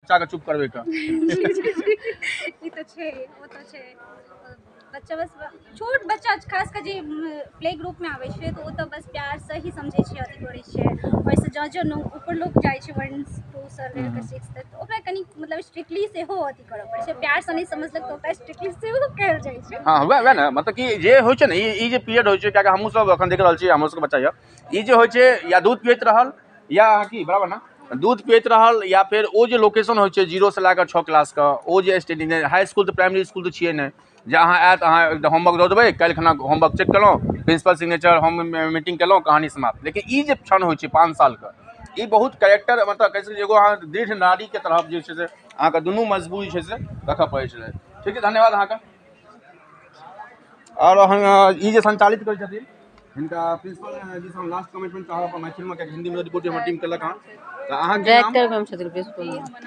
बच्चाके चुप करबैके। ई तऽ छै, ओ तऽ छै। बच्चा बस, छोट बच्चा खास कऽ जे प्ले ग्रुपमे आबै छै, तऽ ओ तऽ बस प्यारसँ ही समझै छै, अथी करै छै। ओहिसँ जँ जँ ऊपर लोक जाइ छै, 1, 2 सँ लऽ कऽ 6 तक, तऽ ओकरा कनि मतलब स्ट्रिक्टली सेहो अथी करऽ पड़ै छै। प्यारसँ नहि समझलक तऽ ओकरा स्ट्रिक्टली सेहो कयल जाइ छै। हँ, वएह ने, मतलब कि जे होइ छै ने, ई जे पीरियड होइ छै, कियाकि हमहूँ सब एखन देख रहल छी, हमरो सबके बच्चा यऽ, ई जे होइ छै, या दूध पियैत रहल या की बराबर ने दूध पियैत रहल, या फेर ओ जे लोकेशन होइ छै 0 से लए कऽ 6 क्लासके, ओ जे स्टेडिंग, हाई स्कूल तऽ प्राइमरी स्कूल तऽ छियै नहि जे अहाँ आयत, अहाँ एकदम होमवर्क दऽ देबै, काल्हि खना होमवर्क चेक केलहुँ, प्रिंसिपल सिग्नेचर, हम मीटिंग केलहुँ, कहानी समाप्त। लेकिन ई जे क्षण होइ छै 5 सालके, ई बहुत कैरेक्टर, मतलब कहै छै एगो अहाँ दृढ़ नारीके तरफ जे छै से अहाँके दुनू मजबूरी छै से रखऽ पड़ै छलै। ठीक छै, धन्यवाद अहाँके। आओर अहाँ ई जे संचालित करै छथिन, हिनका प्रिंसिपल जी से हम लास्ट कमेंटमेंट चाहब अपन मैथिलीमे, कियाकि हिन्दीमे रिपोर्ट हमर टीम केलक हँ। तऽ अहाँके नाम? डायरेक्टर मैम छथिन प्रिंसिपल।